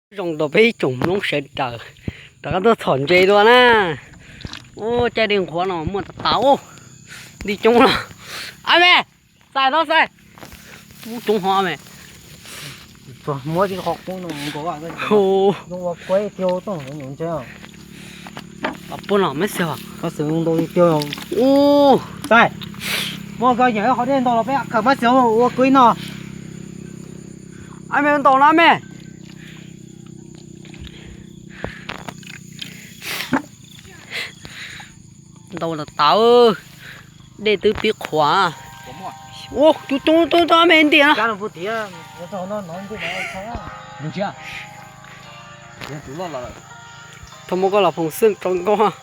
Zoo rau peb ib tsoom Hmoob sawv daws rov qab tuaj txhom ntses dua na. Ua caij dej nqhuav no muaj tas tas, nti coob los. Ab me, xais no xais. Ub, coob hov me. Puag no mab xis, mab xis ntau tiag. Ub, xais, muab koj nyeem qhov dej ntau los peb khaws mab xis ua kuib no. Ab me, ntau na me. Ntau tas tas, dej twb pib qhuav. Ua coob coob coob me ntiag no. Thaum mus koj los phoom xwb rau nkauj.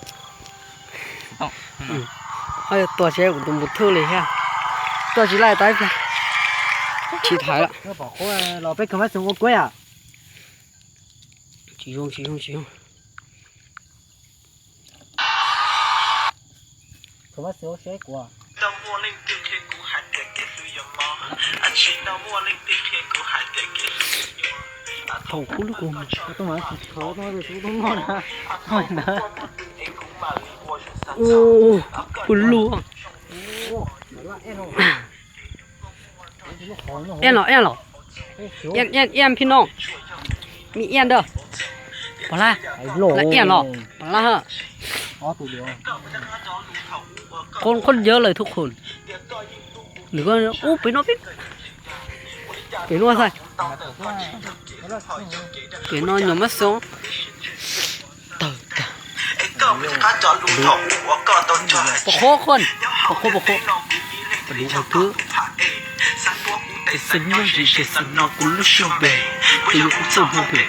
Ho yog tuag tsis kuv tus npus thwj li thiab. Tuaj tsis laij tau ib pliag. Tsis thaiv lawm. Tsis zoo, tsis zoo, tsis zoo. Thaum kuv lub kuv ua luaj. Eb los, eb los. Eb, eb, eb phi no. Mi eb ntawd. Pom lab. Eb los, pom lab ha. Koob khuab yawv lawm thuj khun. Nws ko ub pem no, pem no xwb. Pem no nyuam mab xoob. Tawg tag. Pom qhuav, pom qhuav, pom qhuav. Pom qhuav, pom qhuav. Tus xwm no tsis tsis xwm no kuv lub suab npe, tus yuav kuv txoj hmoo pem.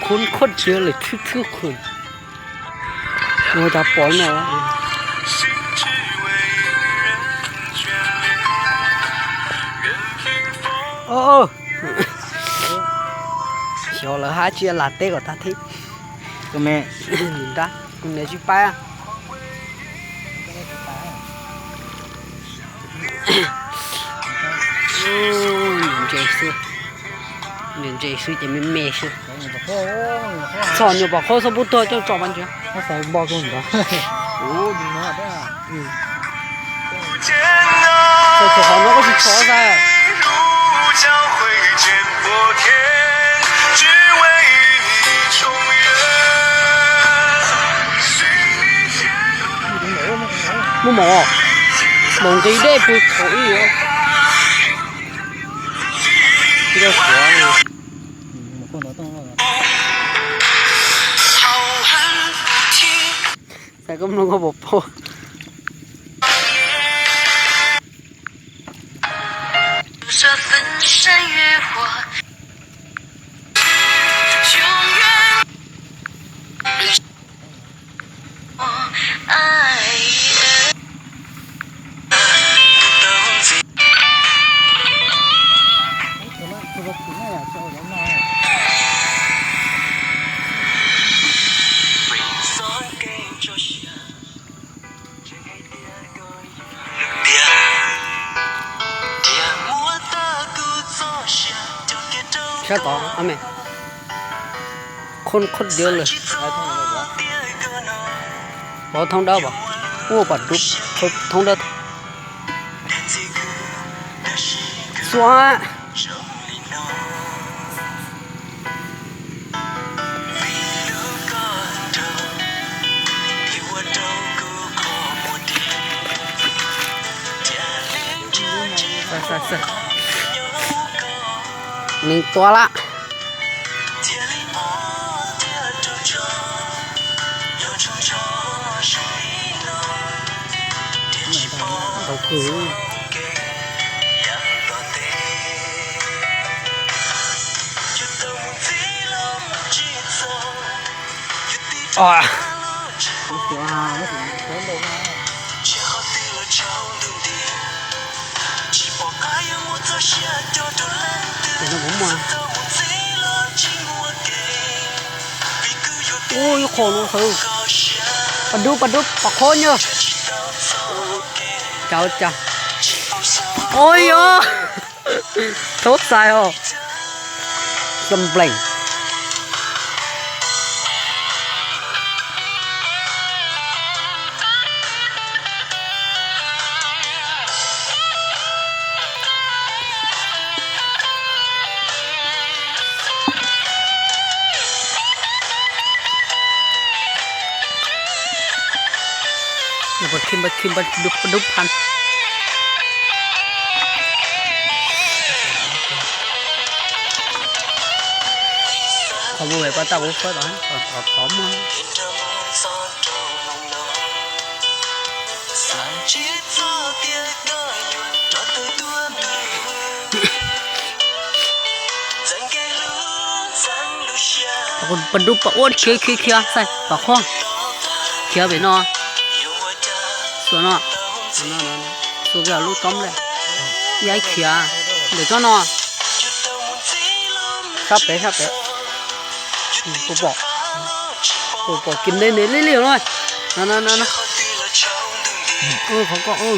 Khoob khuab yawv lawm thwb thwb khun. Ua cas pom no. Xyov lawv hab tsi lam teb kom tag thib. Tus me, tus me tsis paib. Niam ntses xwb, niam ntses xwb ces me me xwb. Txhom nyuam pom qhuab xub pub tuag coj tso pab ntsia. Txhom qhov no koj tsis txhom xwb. Muaj mov, mov nqi dej pw thaum ib. Xav koj mloog koj puas paub. Sab tod, khoob khuab yawv lawm. Pov thoob dawb pom, ua pom dub, thoob dawb. Xua. Neeg tua lawm. Ntau kawg. Os. Ua ib qho no xwb. Pas dub, pas dub, pas qhob nyaj. Cas cas. Ua yog. Thaub xais os. Xab nplees. Pas khi, pas khi, pas dub, pas dub phan. Qhov mus pem pas tau kuv fab tom, tom, tom muag. Pas dub pas ua khiav khiav khiav xais pas qhob. Khiav pem no. Xuas no. Xuas kiag lub txob nplej. Yaib khiav ntawm tsob no. Sab pem, sab pem. Kuv pom, kuv pom kiv ntev ntev li li no. No no no no. Qhov ko, qhov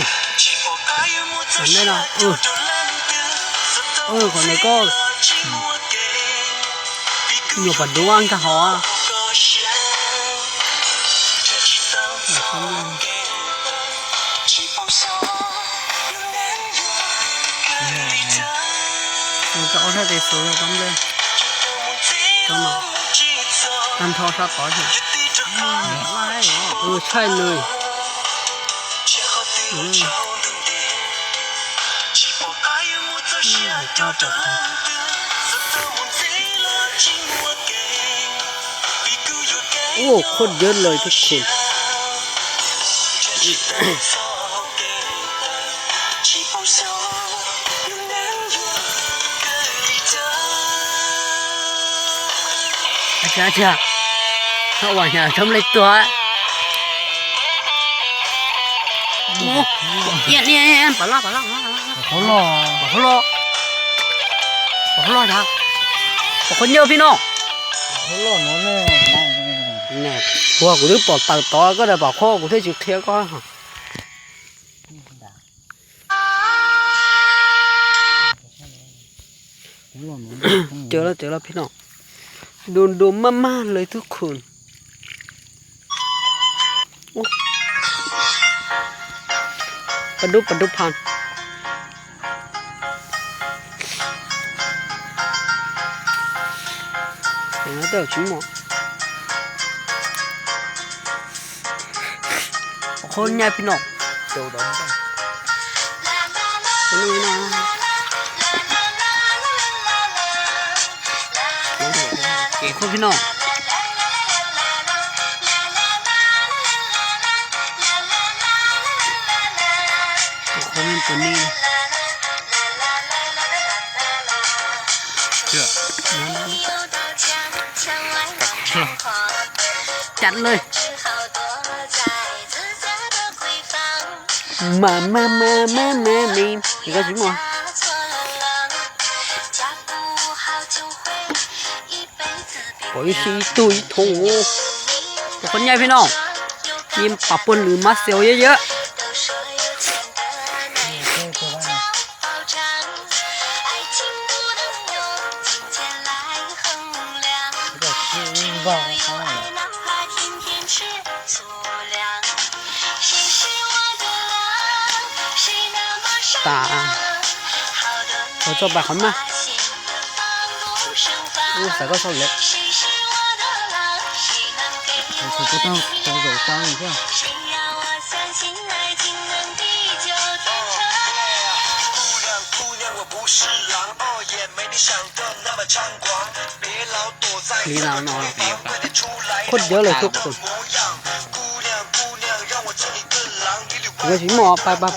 ntawm ko, nyuam pas dub nkag hauv. Tus ob sab tes xus yog tsob nplej, tsob no, tag nrho sab tod thiab. Tshaij nws. Ua qhuab dawb lawm tib khus. Ua cas tsob nplej tuag. Pom loj, pom loj, pom loj, pom loj, pom loj, pom qhuab nyaj pib no. Ua kuv twb pom tawm tod koj tias pom qhuab kuv thiaj tsis qhia koj. Cawm los, cawm los peb no. Dua dua maj maj lawm tib khus. Pas dub pas dub pha. Qhuab nyaj pib no. Qhuab pib no. Qhuab tus ni. Cas lawm. Mas mas mas mas mas me, koj tsis muaj. Pom ib sij ib tug ib thooj. Tus qhuab nyaj peb no, yeej pam puag lwm mab xeos yawm yawm. Tas, ua txoj pas qhov maj. Ub, xav koj xauj lawm. Tau zaum tau thiab. Li no no, khuj dawb lawm tub qhum. Yog tsis muaj pab pab.